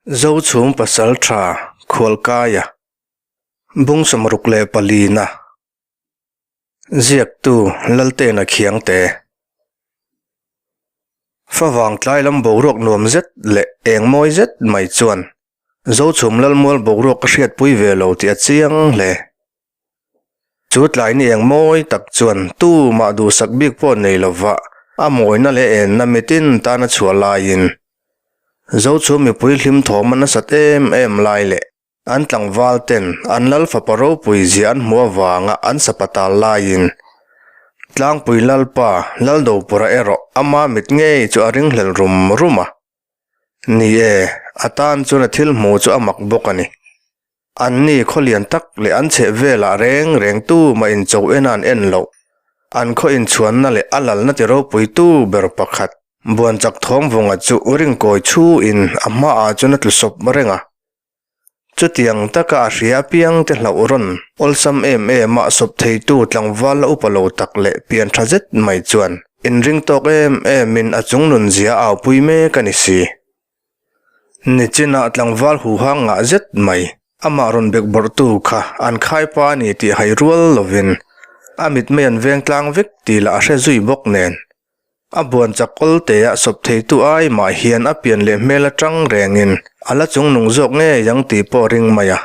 Zochhum Pasaltha Khualkaia Bung 64 na Ziaktu Laltena Khiangte Favang tlai lam boruak nuam zet leh eng mawi zet mai chuan Zochhum Lalmual boruak ka hriatpui ve lo tih a chiang hle. Chu tlai ni eng mawi tak chuan tumah duhsak bik pawh nei lova a mawina leh enna mitin tan a chhuah laiin Zochhum mipui hlim thawm a nasat em em lai leh An tlangval ten an lal fapa ropui zia an hmuh avanga an sapa tal laiin Tlangpui Lalpa Laldopura erawh ama mit ngei chu a ringhlel rum rum a. Ni e, a tan chuan a thil hmuh chu a mak bawk a ni. Anni khaw lian tak leh an chheh velah reng reng tumah incho en a an en loh. An khaw inchhuanna leh a lalna ti ropuitu ber pakhat Buanchak Thawmvunga chu ringkawi chhuin a hmaah chuan a tlu sawp reng a. Chutiang taka a hria apiang te hlauh rawn awlsam em em a sawp theitu tlangval la upa lo tak leh pian tha zet mai chuan inring tawk em em in a chung nun zia a aupui mek a ni si. Nichinah tlangval huhang ngah zet mai amah rawn bek bawrhtu kha an khaipa a ni tih hai rual lovin a mitmei an veng tlang vek tih lah a hre zui bawk nen. A buan chak kawltea sawp theitu ai mah hian a pian leh hmel atang rengin a la chungnung zawk ngei ang tih pawh ring mai a.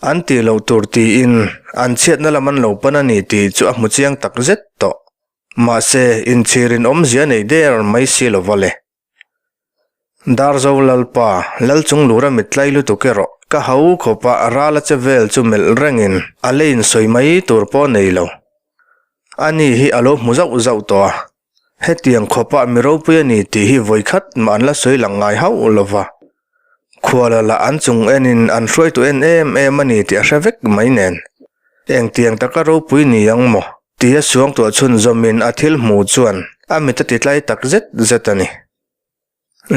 An tih loh tur tiin an chhiatna lam an lo pan a ni tih chu a hmu chiang tak zet tawh. Mahse, inchhirin awmzia nei der mai si lo va le. Darzo Lalpa, Lalchunglura mittlai lutuk erawh ka hau khawpa ral a che vel chu melh rengin a leiin sawi mai tur pawh nei lo. Ani hi a lo hmu zauh zauh tawh a, hetiang khawpah mi ropui a ni tih hi vawi khat mah an la sawi lang ngai hauh lo va. Khuala lah an chung enin an hruaitu en em em a ni tih a hre vek mai nen. Engtiang taka ropui ni ang maw? Tia suangtuah chhunzawmin a thil hmuh chuan a mit a ti tlai tak zet zet a ni.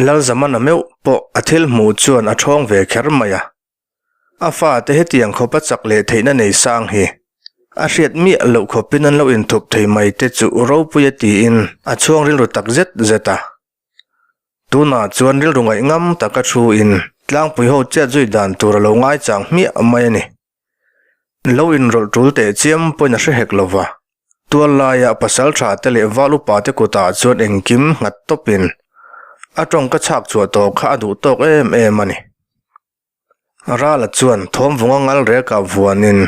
Lalzamana meuh pawh a thil hmuh chuan a ṭhawng ve kher mai a. A fate hetiang khawpa chak leh theihna nei sang hi a hriat miah loh khawpin an lo inthup thei mai te chu ropui a tiin a chhuang rilru tak zet zet a. Tunah chuan rilru ngaih ngam taka thu in tlangpui ho chet zui dan tur a lo ngaichang hmiah mai a ni. Lo inrawlh tul teh chiam pawhin a hre hek lo va, tual laia pasal tha te leh val upa te kutah chuan engkim nghat tawpin a tawngka chhak chhuah tawh kha a duh tawk em em a ni. Rala chuan thawmvunga ngal rekah vuanin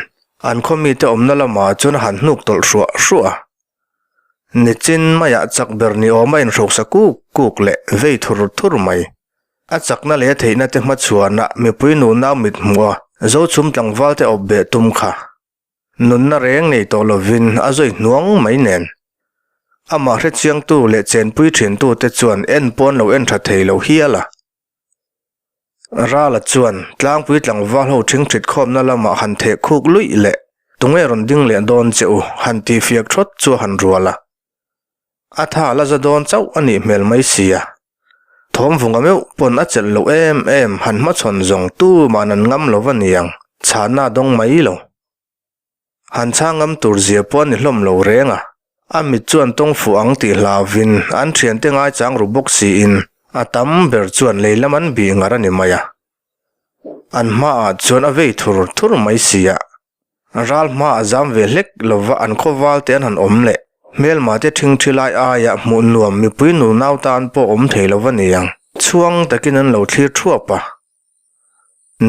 an khaw mite awmna lamah chuan a han hnuk tawlh hruah hruah a. Nichin maiah chak ber ni awm a inhruksa kuk kuk leh vei thur thur mai. A chakna leh a theihna te hmachhuana mipui nunau mit hmuh a Zochhum tlangval te awp beh tum kha. Nunna reng nei tawh lovin a zawi hnuang mai nen. Amah hrechiangtu leh chenpui thintu te chuan en pawn lo en tha thei lo hial a. Rala chuan tlangpui tlangval ho thingthit khawmna lamah han theh khuk luih leh tunge rawn ding leh dawn che u han tih fiak thawt chu a han rual a. A tha la za dawn chauh a nih hmel mai sia. Thawmvunga meuh pawn a chelh loh em em han hmachhawn zawng tuman an ngam lo va niang chhana dawng mai lo. Han chhang ngam tur zia pawh a ni hlawm lo reng a, a mit chuan tawng fuh ang tih hlauvin an thiante ngaichang ru bawk siin a tam ber chuan lei lam an bih ngar a ni mai a. An hmaah chuan a vei thur thur mai si a, ral hmaah zam ve hlek lova an khawval te an han awm leh hmelma te thingthi lai aia hmuh nuam mipui nunau tan pawh awm thei lova niang chhuang takin an lo thlir thuap a.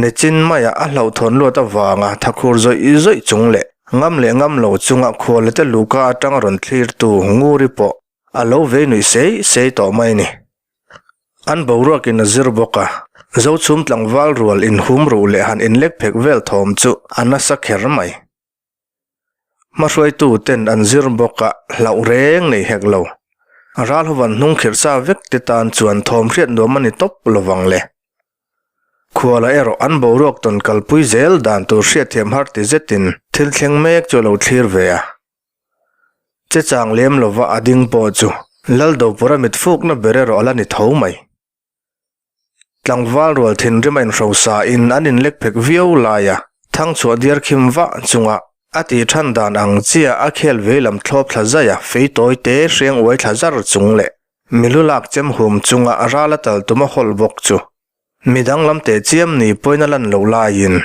Nichin maiah a hlauhthawn luat avanga thakhur zawih zawih chung leh ngam leh ngam lo chunga khuala te luka atanga rawn thlirtu Nguri pawh a lo vei nuih sei sei tawh mai a ni. An boruakin a zir bawk a, Zochhum tlangval rual inhum ruh leh han inlek phek vel thawm chu a nasa kher mai. Hmahruaitu ten an zir bawk a, hlauh reng nei hek lo. Ral hovan hnung khirh sa vek te tan chuan thawm hriat nuam a ni tawp lovang le. Khuala erawh an boruak tawn kalpui zel dan tur hriatthiam har ti zetin thil thleng mek chu a lo thlir ve a. Che chang lem lova a ding pawh chu Laldopura mit fukna ber erawh a la ni tho mai. Tlangval rual thinrim a inhrosa in an inlek phek viau laia thangchhuah diar khim vah chunga a tih than dan ang chiah a khel veilam thlawp thla zaia fei tawi te hreng uai thla zar chung leh Milu lak chem hum chunga ral a tal tum a hawl bawk chu. Mi danglam teh chiam ni pawhin a lan loh laiin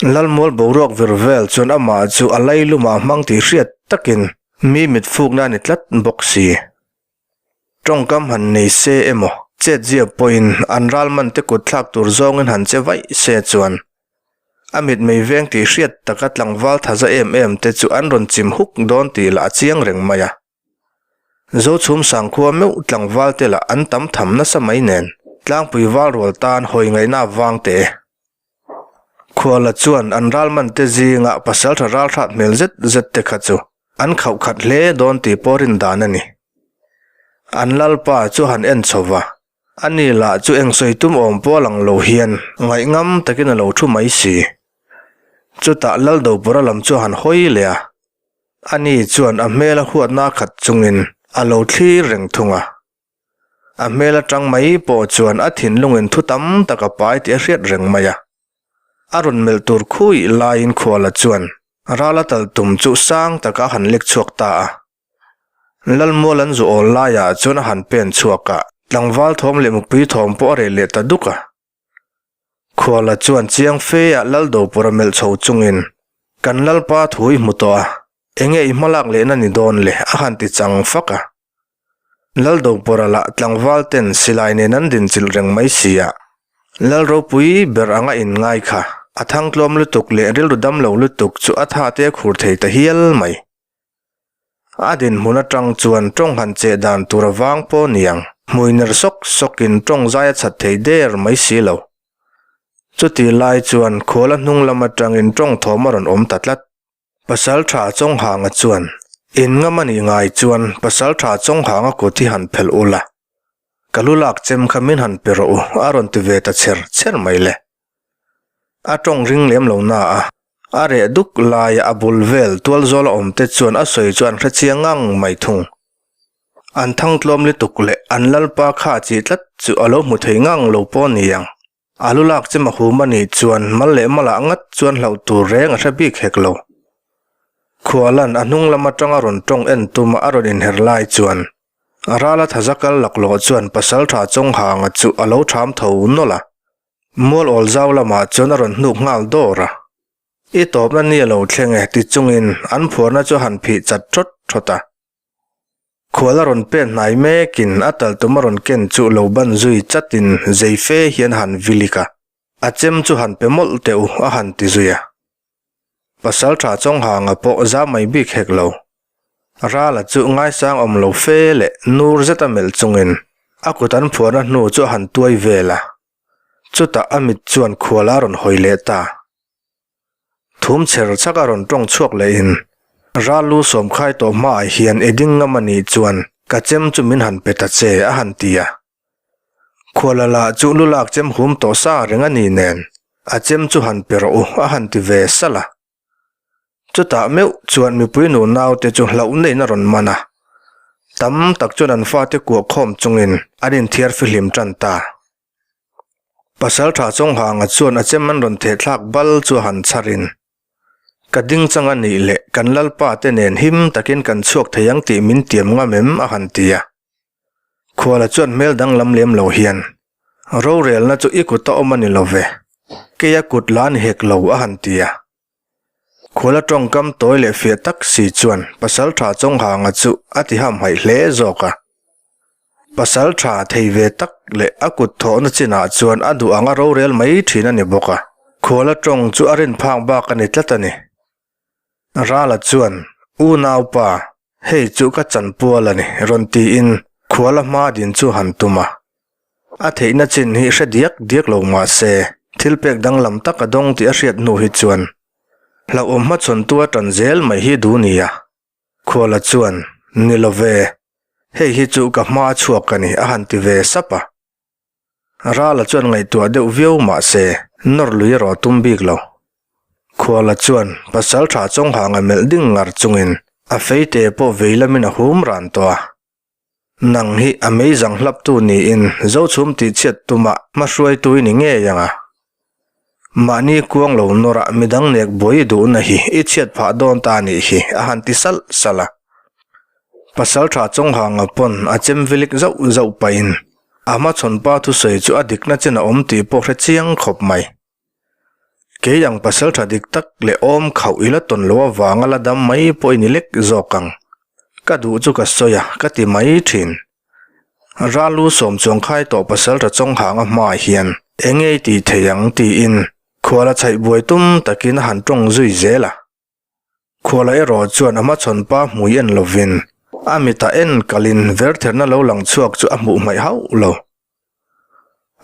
Lalmual boruak vir vel chuan amah chu a lailumah hmang tih hriat takin mi mit fukna a ni tlat bawk si. Tawngkam han nei se emaw chet zia pawhin an ralman te kut thlak tur zawngin han che vaih se chuan a mitmei veng tih hriat taka tlangval thaza em em te chu an rawn chim huk dawn tih lah a chiang reng mai a. Zochhum sangkhua meuh tlangval te lah an tam tham nasa mai nen tlangpui val rual tan hawi ngaihna vang teh e. Khuala chuan an ralman te zingah pasaltha ralhrat hmel zet zet te kha chu an khauh khat hle dawn tih pawh rin dan a ni. An lalpa chu han en chho va, ani lah chu eng sawi tum awm pawh a lang lo hian ngaihngam takin a lo thu mai si. Chutah Laldopura lam chu a han hawi leh a, Ani chuan a hmel a huatna khat chungin a lo thlir reng thung a. A hmel atang mai pawh chuan a thinlungin thu tam tak a pai tih a hriat reng mai a. A rawn melh tur khuih laiin Khuala chuan ral a tal tum chu sang taka a han lek chhuak ta a. Lalmual an zu awl laiah chuan a han pen chhuak a, tlangval thawm leh mupui thawm pawh a reh leh ta duk a. Khuala chuan chiang fe ah lal dopawr a melh chho chungin, Kan lalpa thu i hmu tawh a, enge i hmalak lehna ni dawn le? a han ti chang fak a. Lal dopawr lah tlangval ten silai nen an dinchilh reng mai si a, Lal ropui ber anga inngai kha a thangtlawm lutuk leh rilru damlo lutuk chu a tha te a khur thei ta hial mai. A dinhmun atang chuan tawng han cheh dan tur a vang pawh niang, hmui ner sawk sawkin tawng zai a chhat thei der mai si lo. Chutih lai chuan khuala hnung lam atangin tawng thawm a rawn awm ta tlat. Pasaltha Chawnghanga chuan, In ngam a nih ngai chuan Pasaltha Chawnghanga kut hi han phelh ula, ka lu lak chem kha min han pe rawh u a rawn ti ve ta chher chher mai le. A tawng ring lem lo na a, a reh duk laia a bul vel tual zawl a awm te chuan a sawi chu an hre chiang ngang mai thung. An thangtlawm lutuk leh an lalpa kha chi tlat chu a lo hmu thei ngang lo pawh ni ang. A lu lak chem a hum a nih chuan mal leh malah ngat chuan hlauh tur reng a hre bik hek lo. Khualan a hnung lam atanga rawn tawng en tuma a rawn inher lai chuan Rala thaza kal laklawh chuan Pasaltha Chawnghanga chu a lo tham tho nawlh a. Mual awl zau lamah chuan a rawn hnuk nghal dawr a. I tawpna ni a lo thleng e ti chungin an phuarna chu a han phih chat thawt thawt a. Khual a rawn pen hnai mekin a tal tum a rawn ken chu lo ban zui chatin zei fe hian a han vilik a. A chem chu han pe mawlh teh u a han ti zui a. Pasaltha Chawnghanga pawh za mai bik hek lo. Rala chu ngaisang awm lo fe leh nur zeta melh chungin a kut an phuarna hnu chu a han tuai vel a. Chutah a mit chuan khual a rawn hawi leh ta. Thum chher chhak a rawn tawng chhuak lehin, Ral lu sawmkhai tawh hmaah hian i ding ngam a nih chuan ka chem chu min han pe ta che a han ti a. Khuala lah chu lu lak chem hum tawh sa reng a ni nen a chem chu han pe rawh u a han ti ve salh a. Chutah meuh chuan mipui nu naute chu hlauh neiin a rawn man a, tam tak chuan an fate kuah khawm chungin an inthiar fihlim tan ta. Pasaltha Chawnghanga chuan a chem an rawn theh thlak bal chu a han chharin, Ka ding chang a nih leh kan lalpa te nen him takin kan chhuak thei ang tih min tiam ngam em? a han ti a. Khuala chuan hmel danglam lem lo hian, Rorelna chu i kut a awm a ni lo ve, keia kut la ni hek lo a han ti a. Khuala tawngkam tawi leh fiah tak si chuan Pasaltha Chawnghanga chu a ti hamhaih hle zawk a. Pasaltha thei ve tak leh a kut thawhna chinah chuan a duh anga rorel mai thin a ni bawk a, Khuala tawng chu a rin phak bak a ni tlat a ni. Rala chuan, U naupa, hei chu ka chanpual a ni, rawn tiin Khuala hma din chu han tum a. A theihna chin hi hre diak diak lo mah se, thil pek danglam tak a dawng tih a hriat hnu hi chuan hlauhawm hmachhawntu a tan zel mai hi duh nia. Khuala chuan, Ni lo ve, hei hi chu ka hma chhuak a ni a han ti ve sap a. Rala chuan ngaihtuah deuh viau mah se, nawr lui erawh a tum bik lo. Khuala chuan pasal tha Chawnghanga melh ding ngar chungin a feite pawh vei lamin a hum ran tawh a. Nang hi a meizang hlaptu niin Zochhum tihchhiat tumah hmahruaitu i ni ngei ang a. Mahni kuang lo nawrah midang nek buai i duhna hi i chhiat phah dawn ta anih hi a han ti salh salh a. Pasaltha Chawnghanga pawn a chem vilik zauh zauh pahin. A hmachhawn pa thusawi chu a dikna chen a awm tih pawh hre chiang khawp mai. Kei ang pasal tha dik tak leh awm khauh i la tawn lo avanga la dam mai pawh i ni lek zawk ang. Ka duh chu ka sawi a, ka ti mai thin. Ralu sawm chuang khai tawh pasal tha chawng hang a hmaah hian eng nge i tih thei ang tiin khuala chhaih buai tum takin a han tawng zui zel a. Khuala erawh chuan a hmachhawn pa hmui en lovin a mitah en kalin vertherna lo lang chhuak chu a hmuh hmaih hauh lo.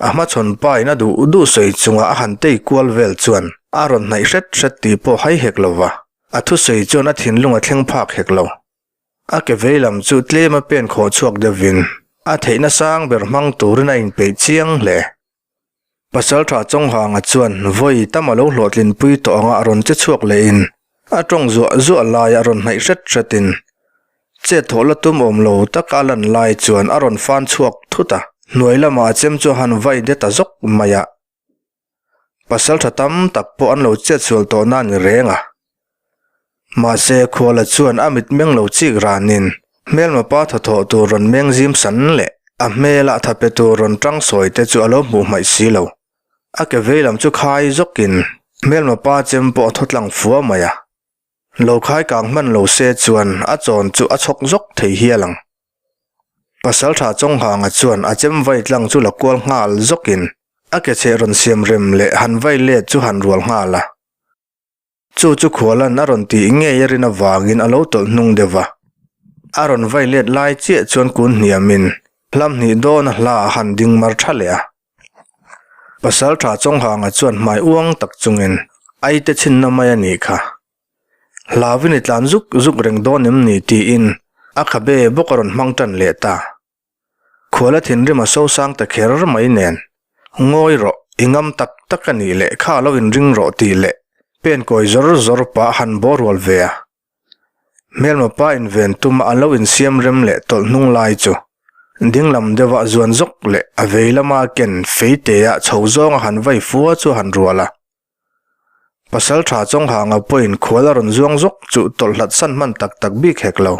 A hmachhawn pa in a duh duh sawi chunga a han tei kual vel chuan a rawn hnaih hret hret tih pawh hai hek lo va, a thusawi chuan a thinlung a thleng phak hek lo. A ke vei lam chu tlem a pen khawh chhuak deuhvin a theihna sang ber hmang turin a inpeih chiang hle. Pasalṭha Chawnghanga chuan vawi tam a lo hlawhtlinpui tawh anga a rawn che chhuak lehin a ṭawng zuah zuah laia a rawn hnaih hret hretin Chet thawh la tum awm lo taka a lan lai chuan a rawn fan chhuak thut a, hnuai lamah a chem chu a han vai de ta zawk mai a. Pasal tha tam tak pawh an lo chet sual tawh na ni reng a. Mahse, Khuala chuan a mit meng lo chik ranin hmelma pa thaw thawh tur rawn meng zim san leh a hmela tha pe tur rawn tang sawi te chu a lo hmuh hmaih si lo. A ke vei lam chu khai zawkin hmelma pa chem pawh a thaw tlang fua mai a. Lo khai kang hman lo se chuan a chawn chu a chhawk zawk thei hial ang. Pasaltha Chawnghanga chuan a chem vai tlang chu la kual nghal zawkin a ke chheh rawn siam rem leh han vai let chu han rual nghal a. Chu chu Khualan a rawn tih ngei a rin avangin a lo tawlh hnung deuh va. A rawn vai let lai chiah chuan kun hniamin hlam hnih dawn a hla a han ding mar tha leh a. Pasalṭha Chawnghanga chuan hmai uang tak chungin Aite chhinna mai a nih kha. Hlauvin i tlan zuk zuk reng dawn em ni tiin a khabe bawk a rawn hmang ṭan leh ta. Khuala thinrim a sosang ta kher mai nen, Ngawi rawh, i ngam tak tak a nih leh kha lo inring rawh tih leh pen kawi zawr zawr pah a han bawr rual ve a. Hmelma pa inven tuma an lo insiam rem leh tawlh hnung lai chu dinglam deuha zuan zawk leh a vei lama ken feitea chho zawnga han vai fua chu a han rual a. Pasaltha Chawnghanga pawhin khual a rawn zuang zawk chu tawlh hlat san hman tak tak bik hek lo.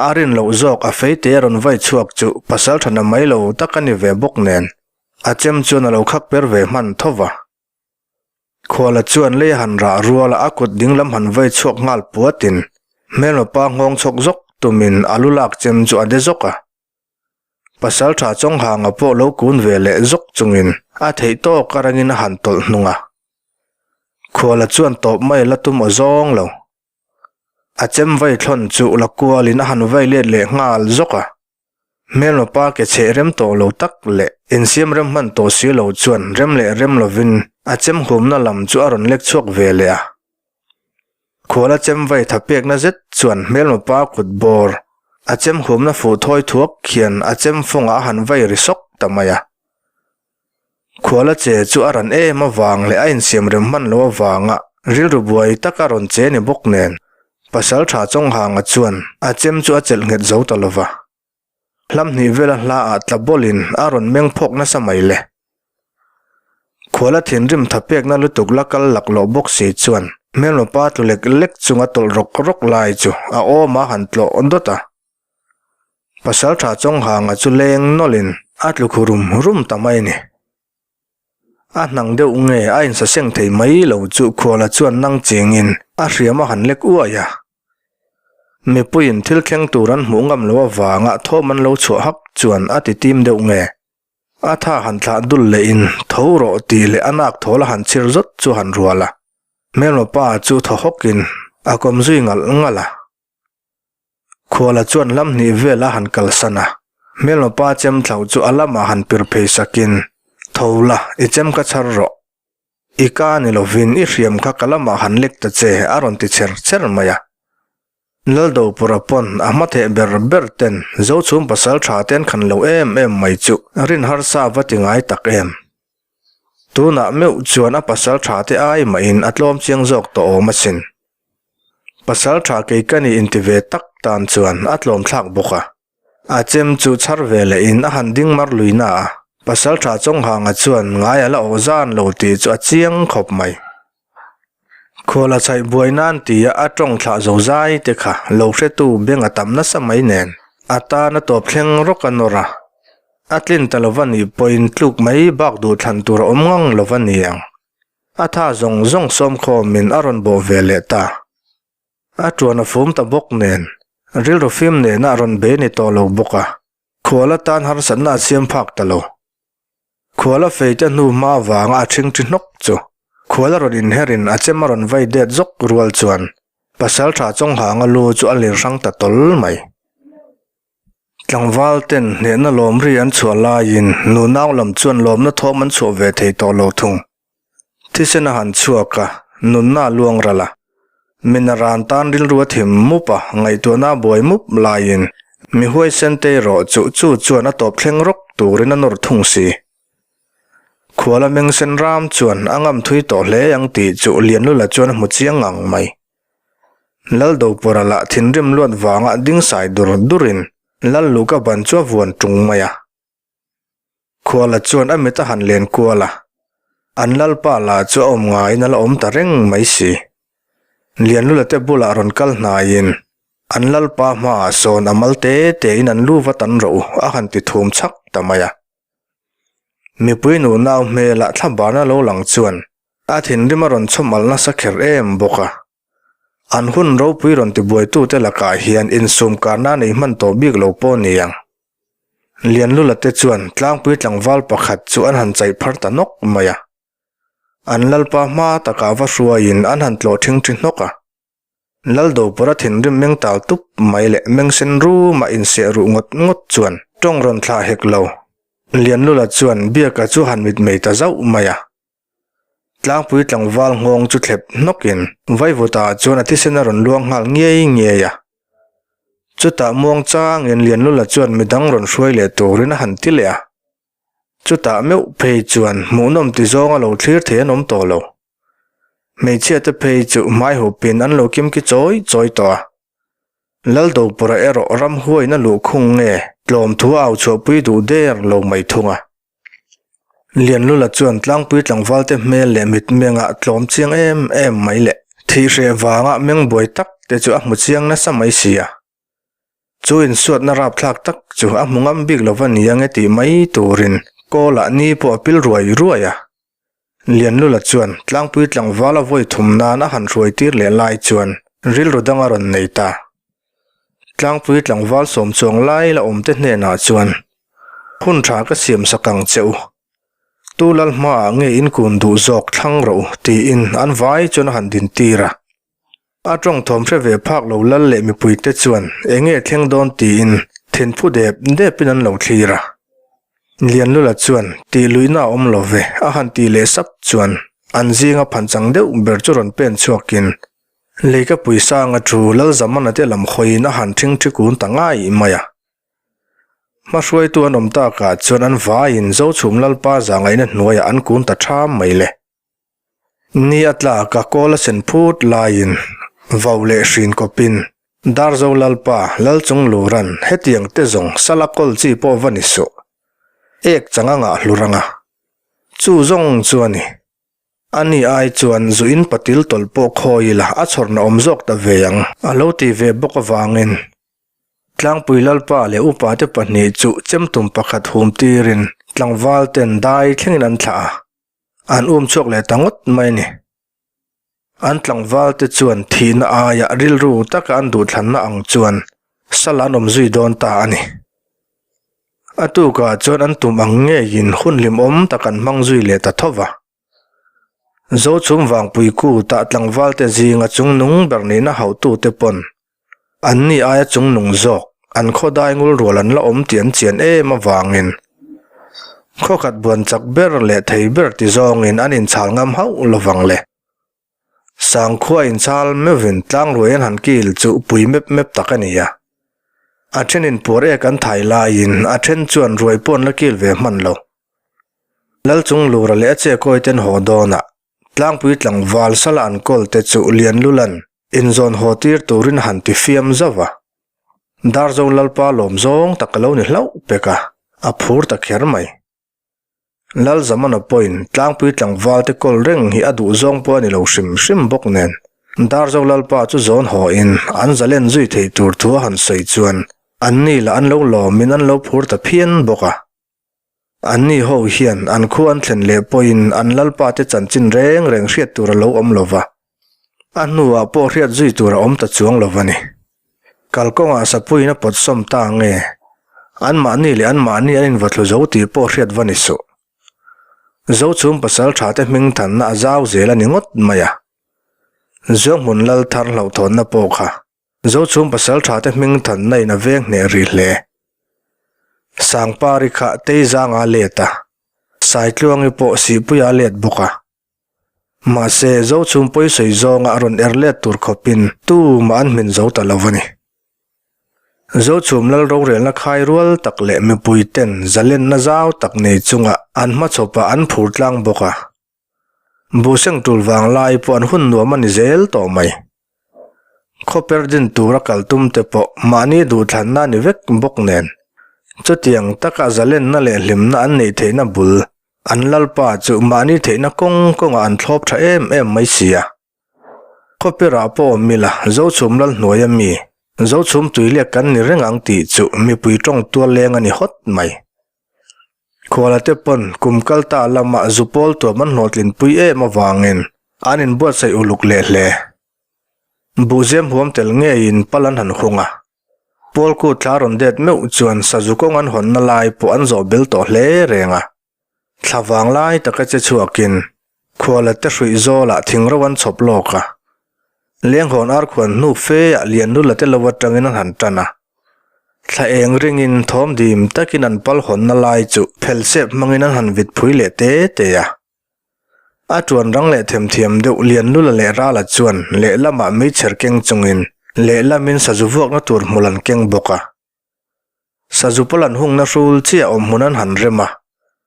A rin loh zawk a feite a rawn vai chhuak chu pasaltha na mai lo tak a ni ve bawk nen a chem chuan a lo khak per ve hman tho va. Khuala chuan lei a han rah rual a, a kut dinglam han vai chhuak nghal puatin hmelma pa nghawng chhawk zawk tumin a lu lak chem chu a de zawk a. Pasaltha Chawnghanga pawh lo kun ve leh zawk chungin a theih tawk a rangin a han tawlh hnung a. Khuala chuan tawp mai la tum aw zawng lo. A chem vai thlawn chu la kualin a han vai let leh nghal zawk a. Hmelma pa ke chheh rem tawh lo tak leh insiam rem hman tawh si lo chuan rem leh rem lovin a chem humna lam chu a rawn lek chhuak ve leh a. Khuala chem vai tha pekna zet chuan hmelma pa kut bawr a chem humna fuh thawi thuak hian a chem fawngah a han vai ri sawk ta mai a. Khuala che chu a ran em avang leh a insiam rem hman lo avanga rilru buai taka rawn che ni bawk nen, Pasalṭha Chawnghanga chuan a chem chu a chelh nghet zo ta lova. Hlam hnih vela hla ah tla bawlin a rawn meng phawk nasa mai le. Khuala thinrim tha pekna lutuk la kal laklawh bawk si chuan hmelma pa tlu lek lek chunga tawlh rawk rawk lai chu a awm a han tlawh dawt a. Pasalṭha Chawnghanga chu leng nawlhin a tlu khu rum rum ta mai a ni. A hnang deuh nge a insaseng thei mai lo chu Khuala chuan nang chengin a hriam a han lek uai a. Mipuiin thil thleng tur an hmuh ngam lo avanga thawm an lo chhuah hak chuan a ti tim deuh nge. A tha han thlah dul lehin tho rawh tih leh a nak thawl a han chhir zawt chu han rual a. Hmelma pa chu thaw hawkin a kawm zui ngalh ngalh a. Khuala chuan lam hnih vel a han kalsan a, hmelma pa chem thlauh chu a lamah han pir phei sakin, Tho la, i chem kha chhar rawh. I ka ni lovin i hriam kha ka lamah han lek ta che, a rawn ti chher chher mai a. Laldopura pawn a hmatheh ber ber ten Zochhum pasal tha te an khan lo em em mai chu rin harsa va ti ngai tak em. Tunah meuh chuan a pasal tha te ai mahin a tlawm chiang zawk tawh awm asin. Pasal tha kei ka nih inti ve tak tan chuan a tlawm thlak bawk a. A chem chu chhar ve leh in a han ding mar lui na a, pasal tha Chawnghanga chuan ngai a la awh zan lo tih chu a chiang khawp mai. Khuala chhaih buai nan tia a tawng thlah zo zai te kha lo hretu beng a tam nasa mai nen a tan a tawp thleng rawk a nawr a. A tlin ta lova nih pawhin tluk mai bak duh thlan tur a awm ngang lova ni ang. A tha zawng zawng sawmkhawmin a rawn bawh ve leh ta. A tuan a fum ta bawk nen, rilru fim nena a rawn bei ni tawh lo bawk a, khual atan harsatna a siam phak ta lo. Khual a fei te hnu hma avanga a ṭhing ṭhi hnawk chu khual a rawn inherin a chem a rawn vai det zawk rual chuan pasalṭha Chawnghanga lu chu a lir hrang ta tawl mai. Tlangval ten hnehna lawm ri an chhuah laiin nunau lam chuan lawmna thawm an chhuah ve thei tawh lo thung. Thisen a han chhuak a, nunna a luang ral a. Min a ran tan rilru a thim mup a, ngaihtuahna a buai mup laiin mi huaisen te erawh chu chu chuan a tawp thleng rawk turin a nawr thung si. Khuala mengsen ram chuan a ngam thui tawh hle ang tih chu Lianlula chuan a hmu chiang ngang mai. Laldopawra lah thinrim luat vanga ding sai dur durin Lalluka ban chu a vuan tung mai a. Khuala chuan a mit a han len kual a, an lalpa lah chu a awm ngaiin a la awm ta reng mai si. Lianlula te bulah rawn kal hnaiin an lalpa hmaah sawn a mal te tein an lu vat an rawh u a han ti thum chhak ta mai a. Mipui nunau hmelah thlabana lo lang chuan a thinrim a rawn chhawm alh nasa kher em bawk a. An hun ropui rawn tibuaitute lakah hian insum karna nei hman tawh bik lo pawh ni ang. Lianlula te chuan tlangpui tlangval pakhat chu an han chaih phar ta nawk mai a. An lalpa hma takah va hruaiin an han tlawh thingthi hnawk a. Laldopura thinrim meng tal tup mai leh meng sen ruma inseh ruh ngawt ngawt chuan tawng rawn thlah hek lo. Lianlula chuan Biaka chu han mitmei ta zauh mai a. Tlangpui tlangval nghawng chu thlep hnawkin Vaivutah chuan a thisen a rawn luang nghal ngiai ngiai a. Chutah muang changin Lianlula chuan midang rawn hruai leh turin a han ti leh a. Chutah meuh phei chuan hmuhnawm ti zawnga lo thlir thei an awm tawh lo. Hmeichhia te phei chu hmai hupin an lo kimki chawi chawi tawh a. Laldopura erawh ramhuain a luhkhung nge tlawm thu a au chhuahpui duh der lo mai thung a. Lianlula chuan tlangpui tlangvalte hmel leh mitmengah tlawm chiang em em mai leh thih hreh vanga meng buai tak te chu a hmu chiang nasa mai si a. Chu insuatna rapthlak tak chu a hmu ngam bik lova ni ange tih mai turin kawlah ni pawh a pil ruai ruai a. Lianlula chuan tlangpui tlangval a vawi thum nan a han hruai tir leh lai chuan rilru dang a rawn nei ta. Tlangpui tlangval sawm chuang lai la awm te hnenah chuan Hun tha ka siam sak ang che u. Tu lal hmaah nge in kun duh zawk thlang rawh u tiin an vai chuan a han din tir a. A tawng thawm hre ve phak lo lal leh mipuite chuan eng nge thleng dawn tiin thinphu dep depin an lo thlir a. Lianlula chuan tih luihna a awm lo ve a han tih leh sap chuan an zinga phanchang deuh ber chu rawn pen chhuakin Leikapui sanga thu Lalzamana te lam hawiin a han ṭhingṭhi kun ta ngai mai a. Hmahruaitu an awm takah chuan an vaiin Zochhum Lalpa zahngaihna hnuaiah an kun ta ṭham mai le. Ni a tlak a kawl a sen phut laiin vau leh hrin kawpin Darzo Lalpa Lalchunglura'n hetiang te zawng sala kawl chi pawh va ni suh. Ek chang a ngah hlur anga. Chu zawng chu a ni. Ani ai chuan zu in patil tawlh pawh khawi ila a chhawrna awm zawk ta ve ang a lo ti ve bawk avangin Tlangpui Lalpa leh upate pahnih chu chemtum pakhat hum tirin tlangval ten dai thlengin an thlah a, an um chhuak leh ta ngawt mai a ni. An tlangval te chuan thihna aia rilru taka an duhthlanna ang chuan sal an awm zui dawn ta a ni. A tukah chuan an tum ang ngeiin hun hlimawm tak an hmang zui leh ta tho va. Zochhum Vangpui kutah tlangvalte zinga chungnung ber nihna hauhtute pawn anni aia chungnung zawk an khawdai ngul rual an la awm tih an chian em avangin khawkhat buan chak ber leh thei ber ti zawngin an inchhal ngam hauh lovang le. Sangkhua inchhal meuhin tlangruai an han kil chu pui mep mep tak a ni a. A thenin puar ek an thai laiin a then chuan ruai pawh an la kil ve hman lo. Lalchunglura leh a chekawi ten haw dawnah tlangpui tlangval sala an kawl te chu Lianlulan inzawn haw tir turin a han ti fiam zauh a. Darzo Lalpa lawm zawng tak a lo ni hlauh pek a, a phur ta kher mai. Lalzamana pawhin tlangpui tlangval te kawl reng hi a duh zawng pawh a ni lo hrim hrim bawk nen Darzo Lalpa chu zawn hawin an zalen zui thei tur thu a han sawi chuan anni lah an lo lawmin an lo phur ta phian bawk a. Anni ho hian an khua an thlen leh pawhin an lalpa te chanchin reng reng hriat tur a lo awm lo va. A hnuah pawh hriat zui tur a awm ta chuang lo va ni. Kalkawngah sapuiin a pawt sawm ta nge? Anmahni leh anmahni an invathlu zo tih pawh hriat va ni suh. Zochhum pasal tha te hming thanna a zau zel a ni ngawt mai a. Zuanghmun lal thar hlauhthawnna pawh kha Zochhum pasal tha te hming thanna in a veng hneh rih hle. Sangpari kha Teizanga let a, Saitluangi pawh Sihpuia let bawk a. Mahse Zochhum pawisawi zawnga a rawn er let tur khawpin tumah an hmin zo ta lo a ni. Zochhum lal rorelna khai rual tak leh mipui ten zalenna zau tak nei chunga an hmachhawpah an phur tlang bawk a. Buhseng tul vang lai pawh an hun nuam a ni zel tawh mai. Khawper din tura kal tum te pawh mahni duhthlanna a ni vek bawk nen. Chutiang taka zalenna leh hlimna an neih theihna bul an lalpa chu mahni theihna kawng kawngah an thlawp tha em em mai si a. Khawpirah pawh awm ila, Zochhum lal hnuaia mi, Zochhum tuiliak kan ni reng ang tih chu mipui tawng tual leng a ni hawt mai. Khuala te pawn kum kal ta lamah zu pawl tuam an hlawhtlinpui em avangin an inbuatsaih uluk leh hle. Buhzem huam tel ngeiin pal an han hung a. Pawlku thla rawn det meuh chuan sazu kawng an hawnna lai pawh an zawh bel tawh hle reng a. Thla vang lai taka che chhuakin khuala te hruih zawlah thing ro an chhawp lawk a. Lenghawn ar khuan hnu feah Liannula te lo atangin an han tan a. Thla eng ringin thawm dim takin an pal hawnna lai chu phel sep hmangin an han vit phui leh te te a. A tuan rang leh themthiam deuh Liannula leh Rala chuan lehlamah meichher keng chungin lehlamin sazu vuakna tur hmul an keng bawk a. Sazu pawl an hungna hrul chiah awm hmun an han rem a,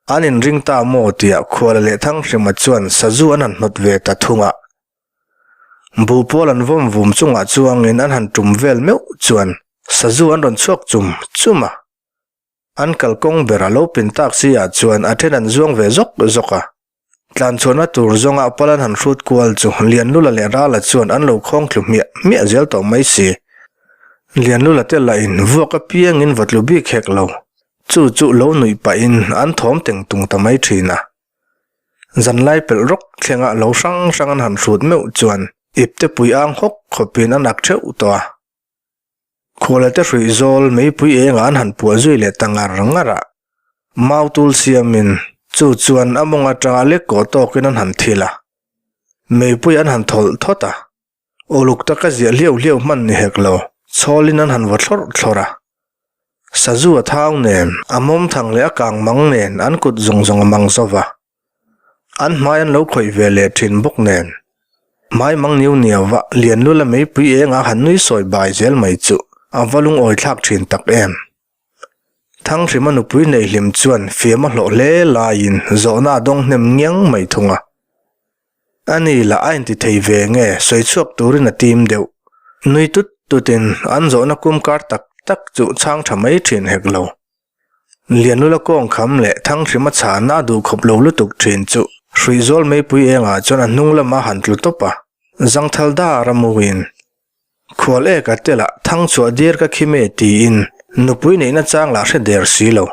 an inring ta maw tia Khuala leh Thanghrima chuan sazu an han hnawt ve ta thung a. Buh pawl an vawm vum chungah chuangin an han tum vel meuh chuan sazu an rawn chhuak chum chum a. An kalkawng ber a lo pin tak si ah chuan a then an zuang ve zawk zawk a. Tlanchhuahna tur zawnga pal an han hrut kual chu Lianlula leh Rala chuan an lo khawng thlu hmiah hmiah zel tawh mai si. Lianlula te lahin vuak apiangin va tlu bik hek lo. Chu chu lo nuih pahin an thawm teng tung ta mai thin a. Zanlai pelh rawk thlenga lo hrang hrang an han hrut meuh chuan ipte pui ang hawk khawpin an ak theuh tawh a. Khuala te hruih zawl meipui engah an han puah zui leh ta ngar ngar a. Mau tul siamin chu chuan a mawng atanga lek kawh tawkin an han thil a. Meipui an han thawlh thawt a. Uluk taka ziah hliau hliau hman ni hek lo, chhawlin an han vaw thlawrh thlawrh a. Sazu a thau nen, a mawm thang leh a kang mang nen an kut zawng zawng a mang zo va. An hmai an lo khawih ve leh thin bawk nen. Hmai mang niu niau a, Lianlula meipui engah han nui sawi bai zel mai chu a va lungawi thlak thin tak em. Thanghrima nupui neihlim chuan fiam a hlawh hle laiin zawhna a dawng hnem ngiang mai thung a. Ani lah a inti thei ve nge sawi chhuak turin a tim deuh. Nui tut tutin an zawhna kum kar tak tak chu chhang tha mai thin hek lo. Lianlula kawng kham leh Thanghrima chhana a duh khawp lo lutuk thin chu Hruihzawl meipui engah chuan a hnung lama han tlu tawp a, zangthal dar a muin Khual ek a tel a, thang chhuah dir ka khim e tiin nupui neihna chang lah hre der si lo.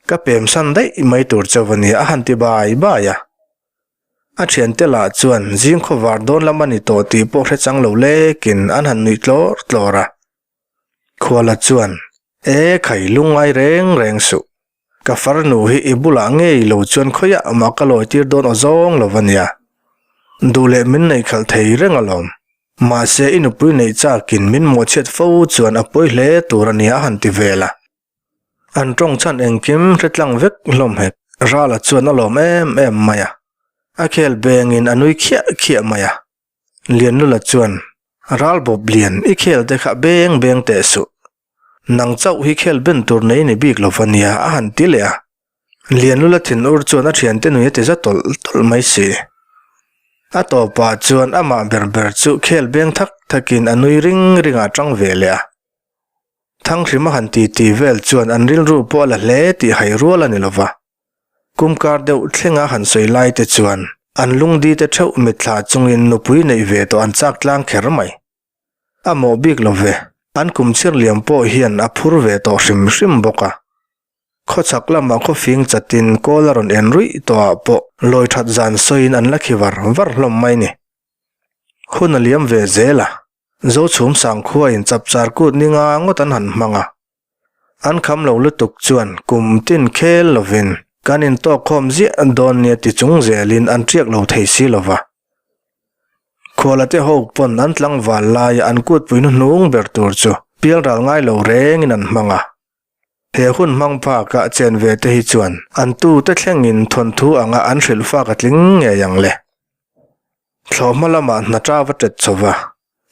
Ka pem san daih mai tur chauh a nia a han ti bai bai a. A thiante lah chuan zing khawvar dawn lam a ni tawh tih pawh hre chang lo lekin an han nuih tlawr tlawr a. Khuala chuan, E khai lungngai reng reng suh. Ka farnu hi i bulah ngei lo chuan khawiah mah ka lawi tir dawn aw zawng lo va nia. Duh leh min nei khalh thei reng alawm. Mahse i nupui neih chakin min mawhchhiat fo chuan a pawi hle tur a nia a han ti vel a. An tawng chhan engkim hre tlang vek hlawm hek. Rala chuan a lawm em em mai a. A khel bengin a nui khiah khiah mai a. Lianlula chuan, Ral bawp lian, i khel te kha beng beng teh suh. Nang chauh hi khel ben tur nei ni bik lo va nia, a han ti leh a. Lianlula thinur chuan a thiante nui a ti za tawlh tawlh mai si. A tawpah chuan amah ber ber chu khel beng thak thakin a nui ring ringah a tang ve leh a. Thanghrima han ti ti vel chuan an rilru pawh a la hle tih hai rual a ni lo va. Kum kar deuh thlenga han sawi lai te chuan an lungdi te theuh mitthla chungin nupui neih ve tawh an chak tlang kher mai. A mawh bik lo ve, an kum chhir liam pawh hian a phur ve tawh hrim hrim bawk a. Khawchhak lamah khawfing chatin kawl a rawn en ruih tawhah pawh lawi that zan sawiin an la khi var var hlawm mai ni. Hun a liam ve zel a, Zochhum sangkhuain chapchar kut ni nga ngawt an han hmang a. An kham lo lutuk chuan kum tin khel lovin kan intawk khawm ziah dawn nia ti chung zelin an ṭiak lo thei si lova. Khuala te ho pawn an tlangval laia an kutpui hnuhnung ber tur chu pialral ngai lo rengin an hmang a. He hun hmang phakah chen ve te hi chuan an tute thlengin thawnthu anga an hrilh fak a tling ngei ang le. Thlawhhma lamah hna ṭa va ṭet chho va,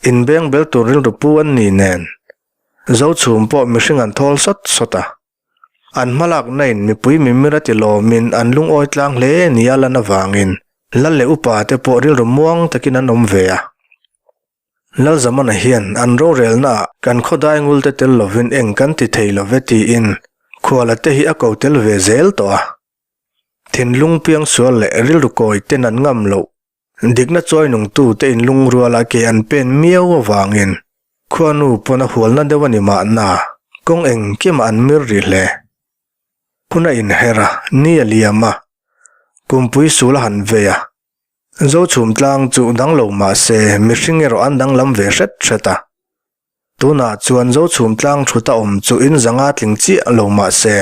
inbeng bel tur rilru pu an ni nen, Zochhum pawh mihring an thawl sawt sawt a. An hmalakna in mipui mimir a ti lawmin an lungawi tlang hle nia lan avangin Lal leh upa te pawh rilru muang takin an awm ve a. Lalzamana hian an rorelna ah kan khawdai ngul te tel lovin eng kan ti thei love tiin Khuala te hi a ko tel ve zel tawh a. Thinlung piangsual leh rilru kawi ten an ngam loh. Dikna chawi nungtu te inlungruala ke an pen miau avangin khuanu pawn a hualna deuh a ni mahna kawng engkimah an mir rih hle. Hun a inher a, ni a liam a, kumpui sul a han vei a. Zochhum tlang chu dang lo mah se mihring erawh an danglam ve hret hret a. Tunah chuan Zochhum tlang thut a awm chu in zanga tling chiah lo mah se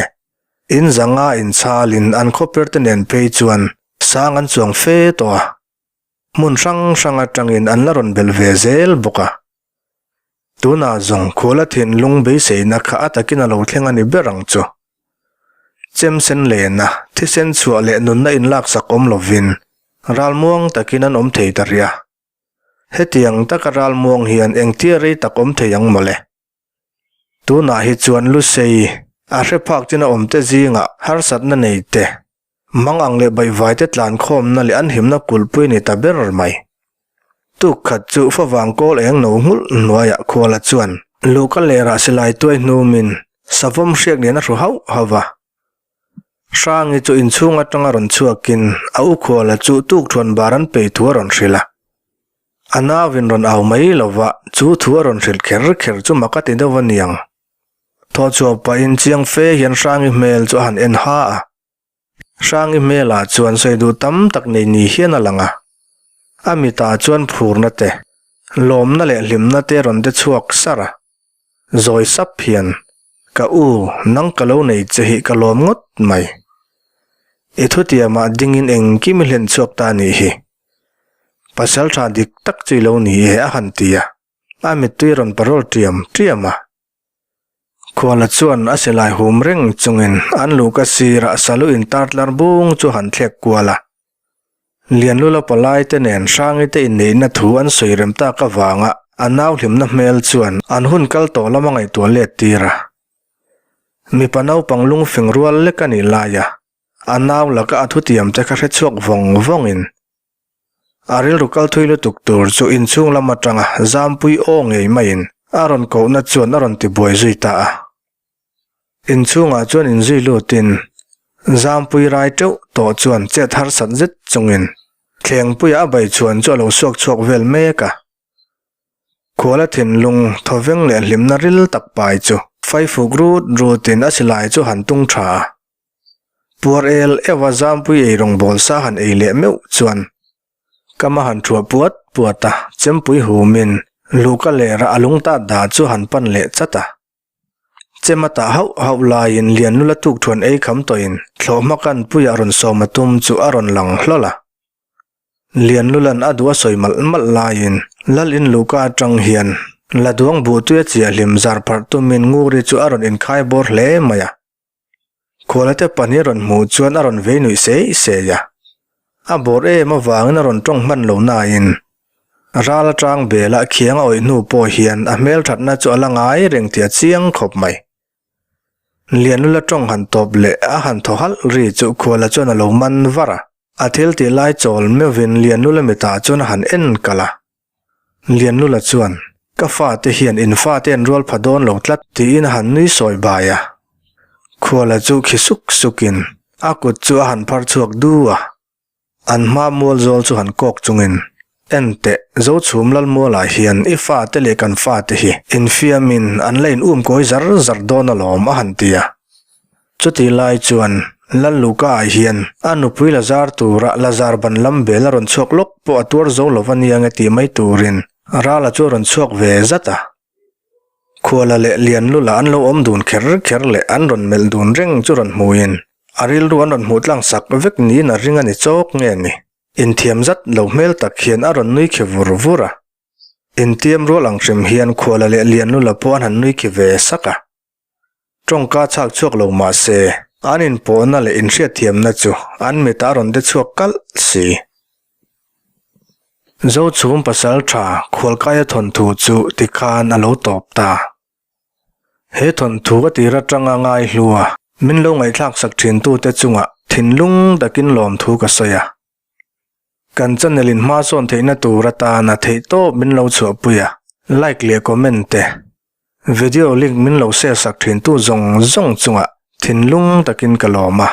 In zanga inchhalin an khawper te nen phei chuan sang an chuang fe tawh a, hmun hrang hrang atangin an la rawn belh ve zel bawk a. Tunah zawng khuala thinlung beiseina kha a takin a lo thleng a ni ber ang chu. Chem sen lena thisen chhuah leh nunna inlaksak awm lovin ralmuang takin an awm thei ta rih a. Hetiang taka ralmuang hian engtia rei tak awm thei ang mawle. Tunah hi chuan Lusei, a hre phak chin a awmte zingah harsatna nei te, mang ang leh baihvaite tlankhawmna leh an himna kulhpui ni ta ber mai. Tuk khat chu favang kawl eng no nghulh hnuaiah Khuala chuan luhka lerah silai tuai hnumin savawm hriak nen a hru hauh hauh va. Hrangi chu inchhung atanga rawn chhuakin a u Khuala chu tukthuan bar an pei thu a rawn hrilh a. A nauin rawn au mai lova, chu thu a rawn hrilh kher kher chu mak a ti deuh a niang. Thaw chhuah pahin chiang fe hian Hrangi hmel chu a han en ha a. Hrangi hmelah chuan sawi duh tam tak nei ni hian a lang a. A mitah chuan phurna te, lawmna leh hlimna te rawn de chhuak sar a. Zawi sap hian, Ka u, nang ka lo nei che hi ka lawm ngawt mai. I thutiamah dingin engkim i hlen chhuak ta a nih hi. Pasal tha dik tak chu i lo ni e a han ti a, a mittui rawn parawl tiam tiam a. Khuala chuan a silai hum reng chungin an luhka sirah salu intar tlar bung chu han thlek kual a. Lianlula palai te nen Hrangi te inneihna thu an sawi rem tak avanga a nau hlimna hmel chuan an hun kal tawh lama ngaihtuah let tir a. Mipa naupang lungfing rual lek a nih lai a, A nau laka a thutiam te kha hre chhuak vawng vawngin a rilru kal thui lutuk tur chu inchhung lam atanga zampui aw ngei maiin a rawn kohna chuan a rawn ti buai zui ta a. Inchhungah chuan inzui lutin zampui rai teuh tawh chuan chet harsat zet chungin thlengpuia a baichhuan chu a lo suak chhuak vel mek a. Khuala thinlung, thawveng leh hlimna ril tak pai chu faifuk rut rutin a silai chu han tung tha a. Puar el ewa zampui ei rawngbawl sa han ei leh meuh chuan kama han thuah puat puat a, chempui humin luhka lera a lung tat dah chu han pan leh chat a. Chem a tah hauh hauh laiin Lianlula tukthuan ei kham tawhin thlawhhma kan puiah rawn sawm a tum chu a rawn lang hlawl a. Lianlulan a duh a sawi malh malh laiin Lal in luhka atang hian Laduang buhtui a chiahhlim zar pharh tumin Nguri chu a rawn inkhai bawr hle mai a. Khualate pahnih rawn hmuh chuan a rawn vei nuih sei sei a. A bawr em avangin a rawn tawng hman lo nain ral atang bela khiang a awih hnu pawh hian a hmelthatna chu a la ngai reng tih a chiang khawp mai. Lianlula tawng han tawp leh a han thaw halh ri chu Khuala chuan a lo man var a. A thil tih lai chawl meuhin Lianlula mitah chuan a han en kalh a. Lianlula chuan, Ka fate hian in fate an rual pha dawn lo tlat, tiin a han nui sawi bai a. Khuala chu khi suk sukin a kut chu a han phar chhuak du a. An hma mual zawl chu han kawk chungin, En teh, Zochhum Lalmualah hian i fate leh kan fate hi infiamin an la in um kawi zar zar dawn alawm, a han ti a. Chutih lai chuan Lal Luka ah hian a nupui la zar tura la zar ban lam bel a rawn chhuak lawk pawh a tuar zo lo va nia nge tih mai turin Rala chu a rawn chhuak ve zat a. Khuala leh Lianlula an lo awm dun kher kher leh an rawn melh dun reng chu rawn hmuin a rilru an rawn hmuh tlang sak vek niin a ring a ni chawk nge ni. Inthiam zat lo hmel tak hian a rawn nui khi vur vur a. Intiam rual ang hrim hian Khuala leh Lianlula pawh an han nui khi ve sak a. Tawngka chhak chhuak lo mah se, an inpawhna leh inhriatthiamna chu an mitah a rawn de chhuak kalh si. Zochhum pasal tha khualkaia thawnthu chu tikhan a lo tawp ta. He thawnthu a tir atanga ngai hlua min lo ngaihthlak sak thintute chungah thinlung takin lawmthu ka sawi a. Kan channel in hma sawn theihna tur atana theihtawp min lo chhuahpui a, like leh comment te, video link min lo share sak thintu zawng zawng chungah thinlung takin ka lawm a.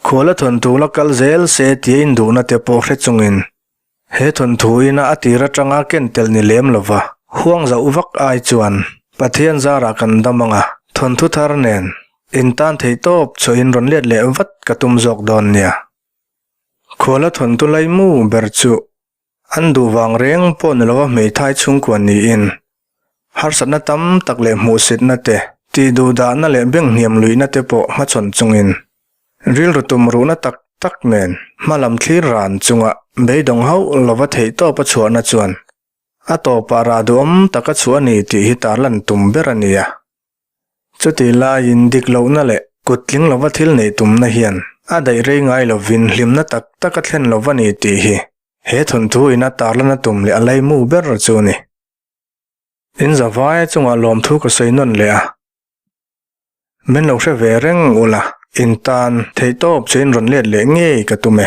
Khuala thawnthu la kal zel se tia induhna te pawh hre chungin he thawnthu ina a tir atanga ken tel ni lem lova huang zauh vak ai chuan Pathian zarah kan dam anga thawnthu thar nen intan theihtawp chhuahin rawn let leh vat ka tum zawk dawn nia. Khuala thawntu laimu ber chu an duh vang reng pawh ni lova hmeithai chhungkua niin harsatna tam tak leh hmuhsitna te, tihduhdahna leh benghniam luihna te pawh hmachhawn chungin rilru tum ruhna tak tak nen hmalam thlir ran chunga beidawng hauh lova theihtawp a chhuahna chuan a tawpah rah duhawm tak a chhuah a ni tih hi tarlan tum ber a ni a. Chutih laiin dik lohna leh kut tling lova thil neih tumna hian a daih rei ngai lovin hlimna tak tak a thlen lo va ni tih hi he thawnthu ina tarlana tum leh a laimu ber chu a ni. In zavai chungah lawmthu ka sawi nawn leh a, min lo hre ve reng ula, in tan theihtawp chu in rawn let leh ngei ka tum e.